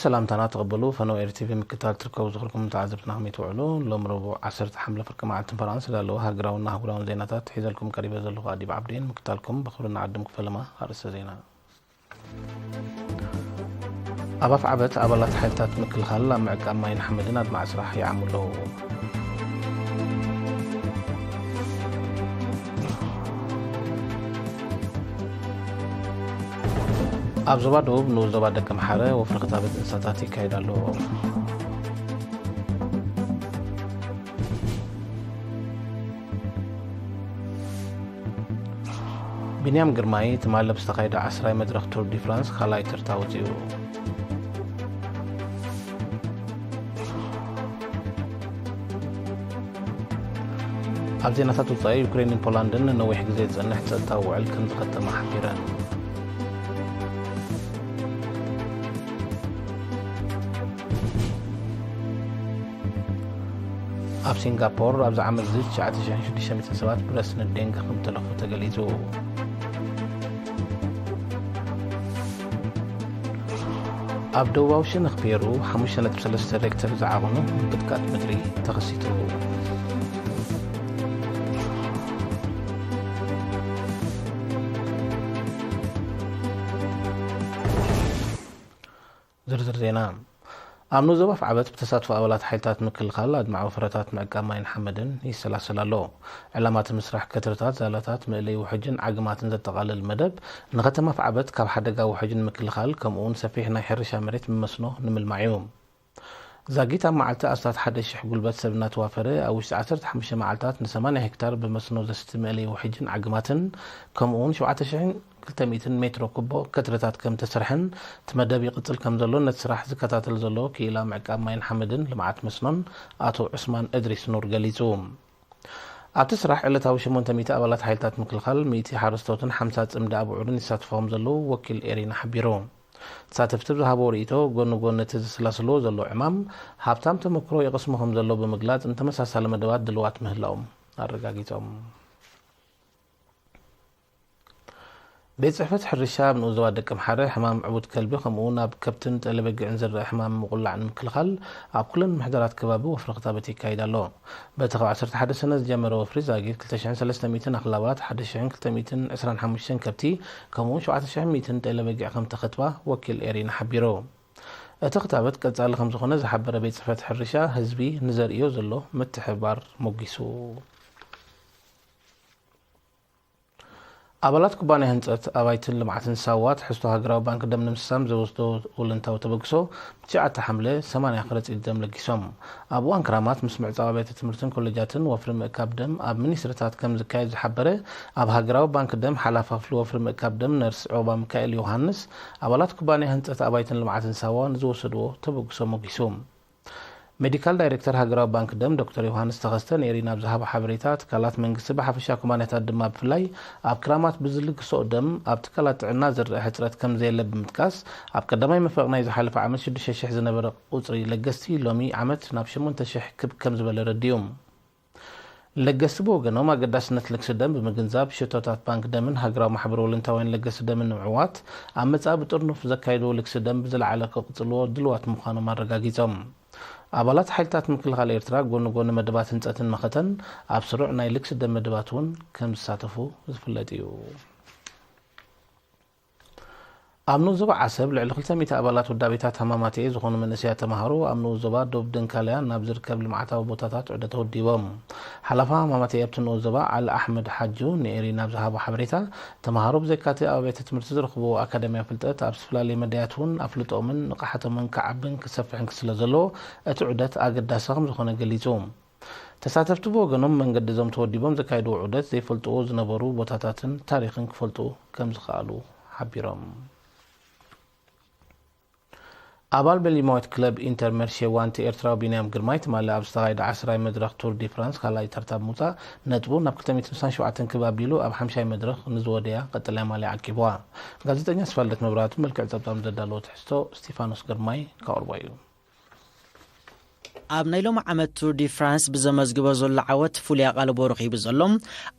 ሰላምታና ተቐበሉ። ፈነው ኤር ቲቪ ምክታል ትርከቡ ዝኽርኩም ተዓዘብትና ከመይ ትውዕሉ? ሎም ረቡዕ ዓሰርተ ሓምለ ፍርቂ መዓልትን ፈረቓን ዝተዳለወ ሃገራውን ኣህጉራውን ዜናታት ሒዘልኩም ቀሪበ ዘለኹ ኣዲብ ዓብዴን። ምክታልኩም ብኽብሪ ንዓድም ክፈለማ። ኣርእስተ ዜና። ኣብ ኣፍዓበት ኣባላት ሓይልታት ምክልኻል ኣብ ምዕቃብ ማይን ሓመድን ኣድማዒ ስራሕ ይዓሙ ኣለዉ። ኣብ ዞባ ደቡብ ንኡስ ዞባ ደቀምሓረ ወፍሪ ክታበት እንስሳታት ይካየድ ኣሎ። ቢንያም ግርማይ ትማሊ ኣብ ዝተኻየደ ዓስራይ መድረኽ ቱር ዲ ፍራንስ ካልኣይ ተርታ ወፂኡ። ኣብ ዜናታት ወፃኢ፣ ዩክሬንን ፖላንድን ንነዊሕ ግዜ ዝፀንሕ ፀጥታዊ ውዕል ከም ዝኸተማ ሓቢረን። ኣብ ሲንጋፖር ኣብዚ ዓመት እዚ ትሽዓተ ሽሕን ሽዱሽተ ሚእትን ሰባት ብረስኒ ዴንግ ከም ተለኽፉ ተገሊጹ። ኣብ ደቡባዊ ሸነኽ ፔሩ ሓሙሽተ ነጥቢ ሰለስተ ሬክተር ዝዓቐኑ ምንቅጥቃጥ ምድሪ ተኸሲቱ። ዝርዝር ዜና። ኣብ ንኡስ ዞባ ኣፍዓበት ብተሳትፎ ኣባላት ሓይልታት ምክልኻል ኣድማዒ ወፈረታት ምዕቃብ ማይን ሓመድን ይሰላሰል ኣሎ። ዕላማ እቲ ምስራሕ ከትርታት፣ ዛላታት፣ መእለዪ ውሕጅን ዓግማትን ዘጠቓልል መደብ ንከተማ ኣፍዓበት ካብ ሓደጋ ውሕጅ ንምክልኻል፣ ከምኡ'ውን ሰፊሕ ናይ ሕርሻ መሬት ብመስኖ ንምልማዕ እዩ። ዛጊት ኣብ መዓልቲ ኣስታት ሓደ ሽሕ ጉልበት ሰብ እናተዋፈረ ኣብ ውሽጢ ዓሰርተ ሓሙሽተ መዓልታት ንሰማንያ ሄክታር ብመስኖ ዘስቲ መእለዪ ውሕጅን ዓግማትን ከምኡ'ውን ሸውዓተ ሽሕን ክልተ ሚእትን ሜትሮ ኩቦ ከትርታት ከም ተሰርሐን እቲ መደብ ይቕጽል ከም ዘሎን ነቲ ስራሕ ዝከታተል ዘሎ ክኢላ ምዕቃብ ማይን ሓመድን ልምዓት መስኖን ኣቶ ዑስማን እድሪስ ኑር ገሊጹ። ኣብቲ ስራሕ ዕለታዊ ሸሞንተ ሚእቲ ኣባላት ሓይልታት ምክልኻል፣ ሚእቲ ሓረስቶትን ሓምሳ ጽምዲ ኣብዑርን ይሳተፉ ከም ዘለዉ ወኪል ኤሪና ሓቢሩ። ተሳተፍቲ ብዝሃብዎ ርእይቶ፣ ጎኒ ጎኒ እቲ ዝሰላስልዎ ዘለዉ ዕማም፣ ሃብታም ተመክሮ ይቐስሙ ከም ዘለዉ ብምግላጽ፣ ንተመሳሳሊ መደባት ድልዋት ምህላዎም ኣረጋጊጾም። ቤት ጽሕፈት ሕርሻ ኣብ ንኡስ ዞባ ደቀምሓረ ሕማም ዕቡድ ከልቢ ከምኡ'ውን ኣብ ከብትን ጤለ በጊዕን ዝረኣ ሕማም ምቑላዕ ንምክልኻል ኣብ ኩለን ምሕደራት ከባቢ ወፍሪ ክታበት የካይድ ኣሎ። በቲ ካብ ዓሰርተ ሓደ ሰነ ዝጀመረ ወፍሪ ዛጊት ክልተ ሽሕን ሰለስተ ሚእትን ኣኽላባት፣ ሓደ ሽሕን ክልተ ሚእትን ዕስራን ሓሙሽተን ከብቲ ከምኡ'ውን ሸውዓተ ሽሕን ሚእትን ጤለ በጊዕ ከም ተኸትባ ወኪል ኤሪና ሓቢሩ። እቲ ክታበት ቀጻሊ ከም ዝኾነ ዝሓበረ ቤት ጽሕፈት ሕርሻ፣ ህዝቢ ንዘርእዮ ዘሎ ምትሕብባር ሞጊሱ። ኣባላት ኩባንያ ህንጸት ኣባይትን ልምዓትን ሳዋ ትሕዝቶ ሃገራዊ ባንክ ደም ንምስሳም ዝወስዶ ወለንታዊ ተበግሶ ብትሽዓተ ሓምለ ሰማንያ ከረጺት ደም ለጊሶም። ኣብ እዋን ክራማት ምስ ምዕጻው ኣብያተ ትምህርትን ኮሌጃትን ወፍሪ ምእካብ ደም ኣብ ሚኒስትሪታት ከም ዝካየድ ዝሓበረ ኣብ ሃገራዊ ባንክ ደም ሓላፊ ክፍሊ ወፍሪ ምእካብ ደም ነርስ ዑቕባሚካኤል ዮሃንስ፣ ኣባላት ኩባንያ ህንጸት ኣባይትን ልምዓትን ሳዋ ንዝወሰድዎ ተበግሶ ሞጊሱ። ሜዲካል ዳይሬክተር ሃገራዊ ባንክ ደም ዶክተር ዮሃንስ ተኸስተ ንኤሪና ኣብ ዝሃቦ ሓበሬታ፣ ትካላት መንግስቲ ብሓፈሻ ኩባንያታት ድማ ብፍላይ ኣብ ክራማት ብዝልግሶ ደም ኣብ ትካላት ጥዕና ዝረኣ ሕጽረት ከም ዘየለ ብምጥቃስ፣ ኣብ ቀዳማይ መፈቕ ናይ ዝሓለፈ ዓመት ሽዱሽተ ሽሕ ዝነበረ ቁጽሪ ለገስቲ ሎሚ ዓመት ናብ ሸሞንተ ሽሕ ክብ ከም ዝበለ ረዲኡ። ለገስቲ ብወገኖም ኣገዳስነት ልግሲ ደም ብምግንዛብ ሽቶታት ባንክ ደምን ሃገራዊ ማሕበር ወለንታውያን ለገስቲ ደምን ንምዕዋት ኣብ መጻኢ ብጥርኑፍ ዘካይድዎ ልግሲ ደም ብዝለዓለ ክቕጽልዎ ድልዋት ምዃኖም ኣረጋጊጾም። ኣባላት ሓይልታት ምክልኻል ኤርትራ ጎኒ ጎኒ መደባት ህንጸትን መኸተን ኣብ ስሩዕ ናይ ልግሲ ደም መደባት እውን ከም ዝሳተፉ ዝፍለጥ እዩ። ኣብ ንኡስ ዞባ ዓሰብ ልዕሊ ክልተ ሚእቲ ኣባላት ውዳቤታት ሃማማተኤ ዝኾኑ መንእሰያት ተምሃሮ ኣብ ንኡስ ዞባ ዶብ ደንካልያ ናብ ዝርከብ ልምዓታዊ ቦታታት ዑደት ተወዲቦም። ሓላፊ ሃማማተኤ ኣብቲ ንኡስ ዞባ ዓሊ ኣሕመድ ሓጁ ንኤሪ ናብ ዝሃቦ ሓበሬታ፣ ተምሃሮ ብዘይካቲ ኣብ ኣብያተ ትምህርቲ ዝረኽብዎ ኣካዳሚያዊ ፍልጠት ኣብ ዝተፈላለየ መዳያት እውን ኣፍልጦምን ንቕሓቶምን ክዓብን ክሰፍሕን ስለ ዘለዎ እቲ ዑደት ኣገዳሲ ከም ዝኾነ ገሊጹ። ተሳተፍቲ ብወገኖም መንገዲ እዞም ተወዲቦም ዘካየድዎ ዑደት ዘይፈልጥዎ ዝነበሩ ቦታታትን ታሪኽን ክፈልጡ ከም ዝኸኣሉ ሓቢሮም። ኣባል ቤልጅማዊት ክለብ ኢንተር መርሼ ዋንቲ ኤርትራዊ ቢንያም ግርማይ ትማሊ ኣብ ዝተኻየደ ዓስራይ መድረኽ ቱር ዲ ፍራንስ ካልኣይ ተርታ ብምውጻእ ነጥቡ ናብ ክልተ ሚእትን ስሳን ሸውዓተን ክብ ኣቢሉ ኣብ ሓምሻይ መድረኽ ንዝወደያ ቀጠልያ ማልያ ዓቂብዋ። ጋዜጠኛ ስፋልደት መብራቱ መልክዕ ጸብጻብ ዘዳለዎ ትሕዝቶ ስቲፋኖስ ግርማይ ከቕርቦ እዩ። ኣብ ናይ ሎሚ ዓመት ቱር ዲ ፍራንስ ብዘመዝግቦ ዘሎ ዓወት ፍሉይ ኣቓልቦ ረኺቡ ዘሎ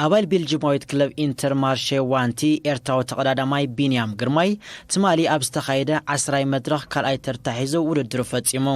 ኣባል ቤልጂማዊት ክለብ ኢንተር ማርሼ ዋንቲ ኤርትራዊ ተቐዳዳማይ ቢንያም ግርማይ ትማሊ ኣብ ዝተኻየደ ዓስራይ መድረኽ ካልኣይ ተርታ ሒዙ ውድድሩ ፈጺሙ።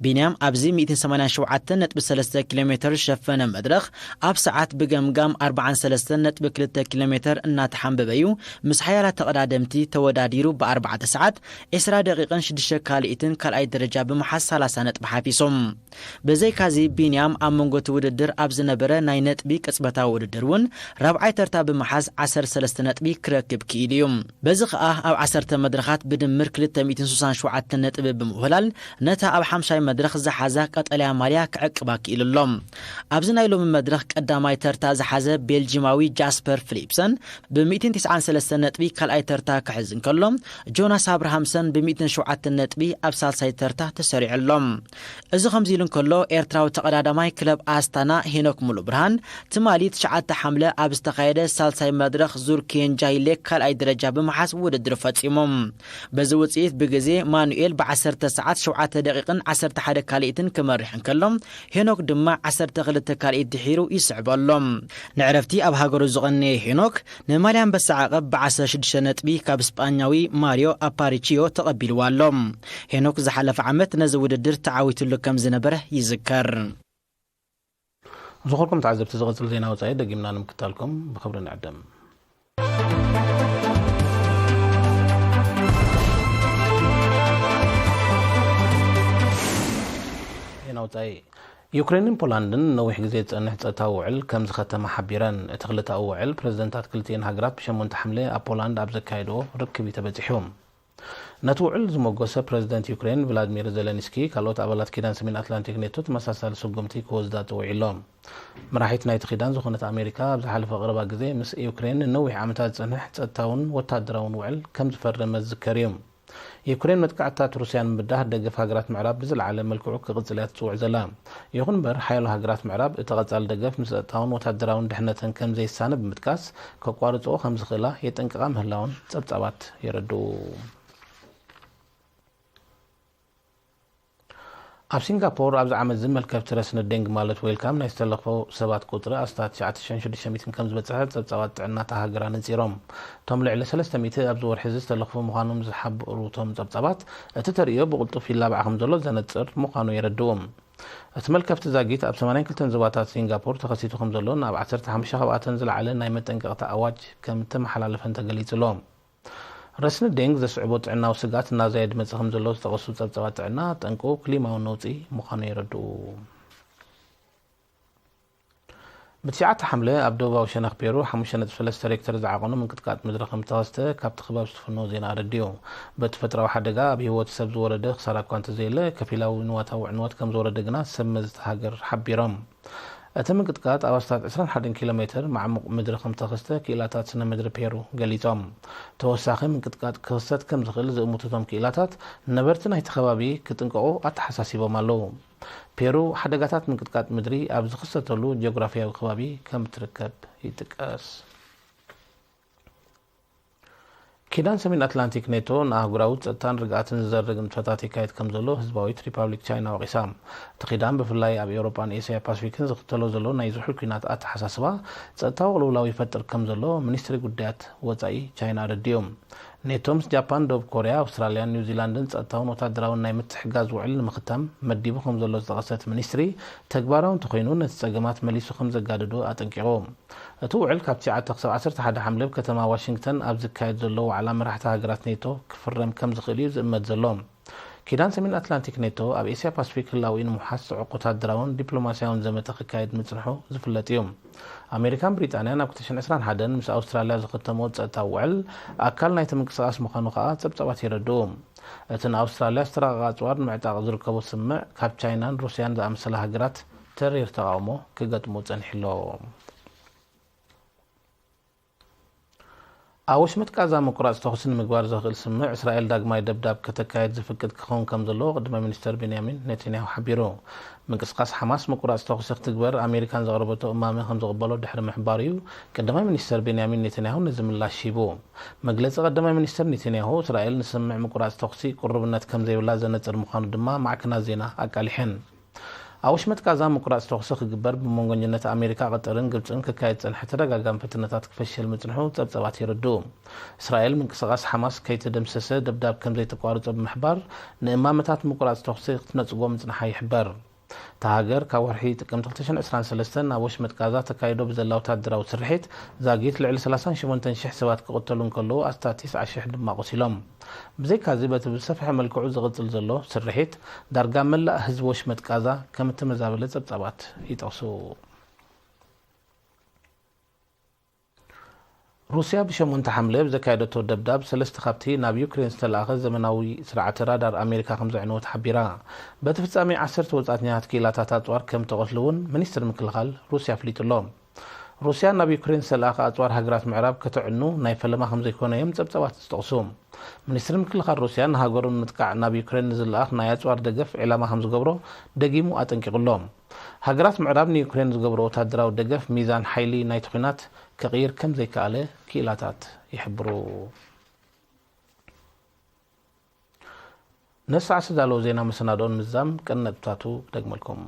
ቢንያም ኣብዚ ሚእትን ሰማንያን ሸውዓተን ነጥቢ ሰለስተ ኪሎ ሜትር ዝሸፈነ መድረኽ ኣብ ሰዓት ብገምጋም ኣርባዓን ሰለስተን ነጥቢ ክልተ ኪሎ ሜትር እናተሓንበበ እዩ ምስ ሓያላት ተቐዳደምቲ ተወዳዲሩ ብኣርባዕተ ሰዓት ዕስራ ደቂቕን ሽዱሽተ ካልኢትን ካልኣይ ደረጃ ብምሓዝ ሰላሳ ነጥቢ ሓፊሶም። ብዘይካዚ ቢንያም ኣብ መንጎ እቲ ውድድር ኣብ ዝነበረ ናይ ነጥቢ ቅጽበታዊ ውድድር እውን ራብዓይ ተርታ ብምሓዝ ዓሰርተ ሰለስተ ነጥቢ ክረክብ ክኢሉ እዩ። በዚ ከኣ ኣብ ዓሰርተ መድረኻት ብድምር ክልተ ሚእትን ስሳን ሸውዓተን ነጥቢ ብምውህላል ነታ ኣብ ሓምሻይ መድረኽ ዝሓዛ ቀጠልያ ማልያ ክዕቅባ ክኢሉ ኣሎ። ኣብዚ ናይ ሎሚ መድረኽ ቀዳማይ ተርታ ዝሓዘ ቤልጂማዊ ጃስፐር ፍሊፕሰን ብ ሚእትን ትስዓን ሰለስተን ነጥቢ ካልኣይ ተርታ ክሕዝ እንከሎ፣ ጆናስ ኣብርሃምሰን ብ ሚእትን ሸውዓተን ነጥቢ ኣብ ሳልሳይ ተርታ ተሰሪዑ ኣሎ። እዚ ከምዚ ኢሉ እንከሎ፣ ኤርትራዊ ተቐዳዳማይ ክለብ ኣስታና ሄኖክ ሙሉብርሃን ትማሊ ትሽዓተ ሓምለ ኣብ ዝተኻየደ ሳልሳይ መድረኽ ዙር ኬንጃይሌ ካልኣይ ደረጃ ብምሓዝ ውድድሩ ፈጺሙ። በዚ ውጽኢት ብግዜ ማኑኤል ብዓሰርተ ሰዓት ሸውዓተ ደቂቕን ዓሰርተ ሓደ ካልኢትን ክመርሕ እንከሎ፣ ሄኖክ ድማ ዓሰርተ ክልተ ካልኢት ድሒሩ ይስዕቦ ኣሎ። ንዕረፍቲ ኣብ ሃገሩ ዝቐነየ ሄኖክ ንማልያ ኣንበሳ ዓቐብ ብዓሰርተ ሽዱሽተ ነጥቢ ካብ ስጳኛዊ ማሪዮ ኣፓሪቺዮ ተቐቢልዋ ኣሎ። ሄኖክ ዝሓለፈ ዓመት ነዚ ውድድር ተዓዊትሉ ከም ዝነበረ ይዝከር። ዝኸበርኩም ተዓዘብቲ፣ ዝቕጽል ዜና ወጻኢ ደጊምና ንምክታልኩም ብኽብሪ ንዕድም። ዜና ወጻኢ። ዩክሬንን ፖላንድን ነዊሕ ግዜ ዝጸንሕ ጸጥታዊ ውዕል ከም ዝኸተማ ሓቢረን። እቲ ክልተኣዊ ውዕል ፕረዚደንታት ክልቲኤን ሃገራት ብሸሞንተ ሓምለ ኣብ ፖላንድ ኣብ ዘካየድዎ ርክብ እዩ ተበጺሑ። ነቲ ውዕል ዝመጎሰ ፕረዚደንት ዩክሬን ቭላድሚር ዜለንስኪ፣ ካልኦት ኣባላት ኪዳን ሰሜን ኣትላንቲክ ኔቶ ተመሳሳሊ ስጉምቲ ክወስዳ ጽውዒ ኣሎ። መራሒት ናይቲ ኪዳን ዝኾነት ኣሜሪካ ኣብ ዝሓለፈ ቀረባ ግዜ ምስ ዩክሬን ንነዊሕ ዓመታት ዝጸንሕ ጸጥታውን ወታደራውን ውዕል ከም ዝፈረመ ዝዝከር እዩ። ዩክሬን መጥቃዕትታት ሩስያ ንምብዳህ ደገፍ ሃገራት ምዕራብ ብዝለዓለ መልክዑ ክቕጽል እያ ትጽውዕ ዘላ። ይኹን እምበር ሓያሎ ሃገራት ምዕራብ እቲ ቀጻሊ ደገፍ ንጸጥታውን ወታደራውን ድሕነተን ከም ዘይሳነ ብምጥቃስ ከቋርጽኦ ከም ዝኽእላ የጠንቅቓ ምህላውን ጸብጻባት የረድኡ። ኣብ ሲንጋፖር ኣብዚ ዓመት እዚ መልከፍቲ ረስኒ ዴንግ ማለት ዌልካም ናይ ዝተለኽፎ ሰባት ቁጽሪ ኣስታት ትሽዓተ ሽሕን ሽዱሽተ ሚእትን ከም ዝበጽሐ ጸብጻባት ጥዕና እታ ሃገር ኣነጺሮም። እቶም ልዕሊ ሰለስተ ሚእቲ ኣብዚ ወርሒ እዚ ዝተለኽፉ ምዃኖም ዝሓብሩ እቶም ጸብጻባት፣ እቲ ተርእዮ ብቕልጡፍ ይላባዕ ከም ዘሎ ዘነጽር ምዃኑ የረድኡ። እቲ መልከፍቲ ዛጊት ኣብ ሰማንያን ክልተን ዞባታት ሲንጋፖር ተኸሲቱ ከም ዘሎን ኣብ ዓሰርተ ሓሙሽተ ካብኣተን ዝለዓለ ናይ መጠንቀቕታ ኣዋጅ ከም እተመሓላለፈን ተገሊጹ ኣሎ። ረስኒ ዴንግ ዘስዕቦ ጥዕናዊ ስግኣት እናዛየደ መጽእ ከም ዘሎ ዝጠቐሱ ጸብጻባት ጥዕና፣ ጠንቁ ክሊማዊ ነውጺ ምዃኑ የረድኡ። ብትሽዓተ ሓምለ ኣብ ደቡባዊ ሸነኽ ፔሩ ሓሙሽተ ነጥቢ ሰለስተ ሬክተር ዝዓቐኑ ምንቅጥቃጥ ምድሪ ከም ዝተኸስተ ካብቲ ከባቢ ዝተፈነወ ዜና ኣረዲኡ። በቲ ተፈጥሮኣዊ ሓደጋ ኣብ ህይወት ሰብ ዝወረደ ክሳራ እኳ እንተዘየለ፣ ከፊላዊ ንዋታዊ ዕንወት ከም ዝወረደ ግና ሰብ መዚ እታ ሃገር ሓቢሮም። እቲ ምንቅጥቃጥ ኣብ ኣስታት ዕስራን ሓደን ኪሎ ሜትር ማዕሙቕ ምድሪ ከም ዝተኸስተ ክኢላታት ስነ ምድሪ ፔሩ ገሊጾም። ተወሳኺ ምንቅጥቃጥ ክኽሰት ከም ዝኽእል ዝእምቱ እቶም ክኢላታት፣ ነበርቲ ናይቲ ከባቢ ክጥንቀቑ ኣተሓሳሲቦም ኣለዉ። ፔሩ ሓደጋታት ምንቅጥቃጥ ምድሪ ኣብ ዝኽሰተሉ ጂኦግራፍያዊ ከባቢ ከም እትርከብ ይጥቀስ። ኪዳን ሰሜን ኣትላንቲክ ኔቶ ንኣህጉራዊ ጸጥታን ርግኣትን ዝዘርግ ንጥፈታት የካይድ ከም ዘሎ ህዝባዊት ሪፓብሊክ ቻይና ወቒሳ። እቲ ኪዳን ብፍላይ ኣብ ኤውሮጳን ኤስያ ፓሲፊክን ዝኽተሎ ዘሎ ናይ ዝሑል ኲናት ኣተሓሳስባ፣ ጸጥታዊ ቅልውላው ይፈጥር ከም ዘሎ ሚኒስትሪ ጉዳያት ወጻኢ ቻይና ኣረዲኡ። ኔቶ ምስ ጃፓን፣ ደቡብ ኮርያ፣ ኣውስትራልያን ኒውዚላንድን ጸጥታውን ወታደራውን ናይ ምትሕግጋዝ ውዕል ንምኽታም መዲቡ ከም ዘሎ ዝጠቐሰ እቲ ሚኒስትሪ፣ ተግባራዊ እንተኾይኑ ነቲ ጸገማት መሊሱ ከም ዘጋድዶ ኣጠንቂቑ። እቲ ውዕል ካብ ትሽዓተ ክሳብ ዓሰርተ ሓደ ሓምለ ኣብ ከተማ ዋሽንግተን ኣብ ዝካየድ ዘሎ ዋዕላ መራሕቲ ሃገራት ኔቶ ክፍረም ከም ዝኽእል እዩ ዝእመት ዘሎ። ኪዳን ሰሜን ኣትላንቲክ ኔቶ ኣብ ኤስያ ፓሲፊክ ህላዌኡ ንምውሓስ ጽዑቕ ወታደራውን ዲፕሎማስያውን ዘመተ ክካየድ ምጽንሑ ዝፍለጥ እዩ። ኣሜሪካን ብሪጣንያን ኣብ ክልተ ሽሕን ዕስራን ሓደን ምስ ኣውስትራልያ ዝኸተምዎ ጸጥታዊ ውዕል ኣካል ናይቲ ምንቅስቓስ ምዃኑ ከኣ ጸብጻባት የረድኡ። እቲ ንኣውስትራልያ ዝተራቐቐ ኣጽዋር ንምዕጣቕ ዝርከቦ ስምምዕ ካብ ቻይናን ሩስያን ዝኣመሰላ ሃገራት ተሪር ተቓውሞ ክገጥሞ ጸኒሑ ኣሎ። ኣብ ወሽመጥ ቃዛ ምቁራጽ ተኹሲ ንምግባር ዘኽእል ስምምዕ፣ እስራኤል ዳግማይ ደብዳብ ከተካይድ ዝፍቅድ ክኸውን ከም ዘለዎ ቀዳማይ ሚኒስተር ቤንያሚን ኔታንያሁ ሓቢሩ። ምንቅስቓስ ሓማስ ምቁራጽ ተኹሲ ክትግበር ኣሜሪካን ዘቕረበቶ እማመ ከም ዝቕበሎ ድሕሪ ምሕባሩ እዩ ቀዳማይ ሚኒስተር ቤንያሚን ኔታንያሁ ነዚ ምላሽ ሂቡ። መግለጺ ቀዳማይ ሚኒስተር ኔታንያሁ፣ እስራኤል ንስምምዕ ምቁራጽ ተኹሲ ቅሩብነት ከም ዘይብላ ዘነጽር ምዃኑ ድማ ማዕከናት ዜና ኣቃሊሐን። ኣብ ወሽመጥ ጋዛ ምቁራጽ ተኹሲ ክግበር ብመንጎኛነት ኣሜሪካ፣ ቀጠርን ግብጽን ክካየድ ዝጸንሐ ተደጋጋሚ ፈተነታት ክፈሽል ምጽንሑ ጸብጸባት የረድኡ። እስራኤል ምንቅስቓስ ሓማስ ከይተደምሰሰ ደብዳብ ከም ዘይተቋርጾ ብምሕባር፣ ንእማመታት ምቁራጽ ተኹሲ ክትነጽጎ ምጽንሓ ይሕበር። እታ ሃገር ካብ ወርሒ ጥቅምቲ ክልተ ሽሕን ዕስራን ሰለስተን ኣብ ወሽመጥ ጋዛ ተካይዶ ብዘላ ወታደራዊ ስርሒት ዛጊት ልዕሊ ሰላሳን ሸሞንተን ሽሕ ሰባት ክቕተሉ እንከለዉ፣ ኣስታት ተስዓ ሽሕ ድማ ቆሲሎም። ብዘይካዚ፣ በቲ ብዝሰፍሐ መልክዑ ዝቕጽል ዘሎ ስርሒት፣ ዳርጋ መላእ ህዝቢ ወሽመጥ ጋዛ ከም እተመዛበለ ጸብጻባት ይጠቕሱ። ሩስያ ብሸሞንተ ሓምለ ኣብ ዘካየደቶ ደብዳብ፣ ሰለስተ ካብቲ ናብ ዩክሬን ዝተላእኸ ዘመናዊ ስርዓተ ራዳር ኣሜሪካ ከም ዘዕነወ ተሓቢራ። በቲ ፍጻሜ፣ ዓሰርተ ወጻእተኛታት ክኢላታት ኣጽዋር ከም ተቐትሉ እውን ሚኒስትሪ ምክልኻል ሩስያ ኣፍሊጡ ኣሎ። ሩስያ ናብ ዩክሬን ዝተላእኸ ኣጽዋር ሃገራት ምዕራብ ከተዕኑ ናይ ፈለማ ከም ዘይኮነ እዮም ጸብጻባት ዝጠቕሱ። ሚኒስትሪ ምክልኻል ሩስያ፣ ንሃገሩ ንምጥቃዕ ናብ ዩክሬን ንዝለኣኽ ናይ ኣጽዋር ደገፍ ዒላማ ከም ዝገብሮ ደጊሙ ኣጠንቂቑ ኣሎ። ሃገራት ምዕራብ ንዩክሬን ዝገብሮ ወታደራዊ ደገፍ፣ ሚዛን ሓይሊ ናይቲ ኲናት ከቕይር ከም ዘይከኣለ ክኢላታት ይሕብሩ። ነዚ ሰዓት ዝዳለወ ዜና መሰናድኦ ንምዝዛም ቀንዲ ነጥብታቱ ክደግመልኩም።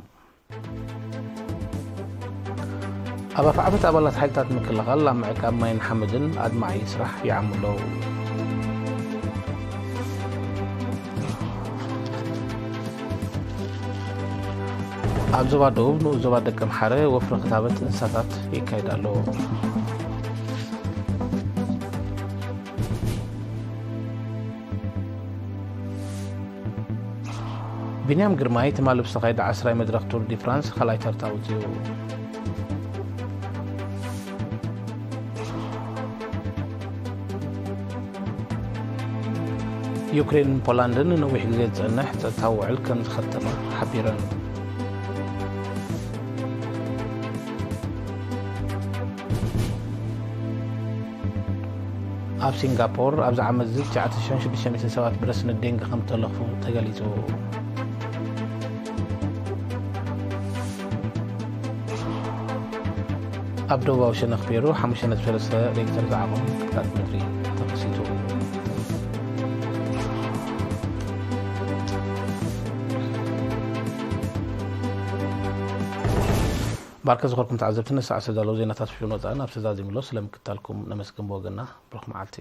ኣብ ኣፍዓበት ኣባላት ሓይልታት ምክልኻል ኣብ ምዕቃብ ማይን ሓመድን ኣድማዒ ስራሕ ይዓሙ ኣለዉ። ኣብ ዞባ ደቡብ ንኡስ ዞባ ደቀምሓረ ወፍሪ ክታበት እንስሳታት ይካየድ ኣሎ። ቢንያም ግርማይ ትማሊ ብዝተኻየደ ዓስራይ መድረኽ ቱር ዲ ፍራንስ ካልኣይ ተርታ ወጺኡ። ዩክሬንን ፖላንድን ንነዊሕ ግዜ ዝጸንሕ ጸጥታዊ ውዕል ከም ዝኸተማ ሓቢረን። ኣብ ሲንጋፖር ኣብዚ ዓመት እዚ ትሽዓተ ሽሕን ሽዱሽተ ሚእትን ሰባት ብረስኒ ዴንግ ከም ዝተለኽፉ ተገሊጹ። ኣብ ደቡባዊ ሸነኽ ፔሩ ሓሙሽተ ነጥቢ ሰለስተ ሬክተር ዝዓቐኑ ግፍዓት ምድሪ ተኸሲቱ። ባርከ ዝኾርኩም ተዓዘብቲ፣ ንሰዓት ዝተዳለዉ ዜናታት ፍሉን ወጻእን ኣብ ተዛዚምሎ ስለምክታልኩም ነመስግን ብወገንና። ብሩኽ መዓልቲ።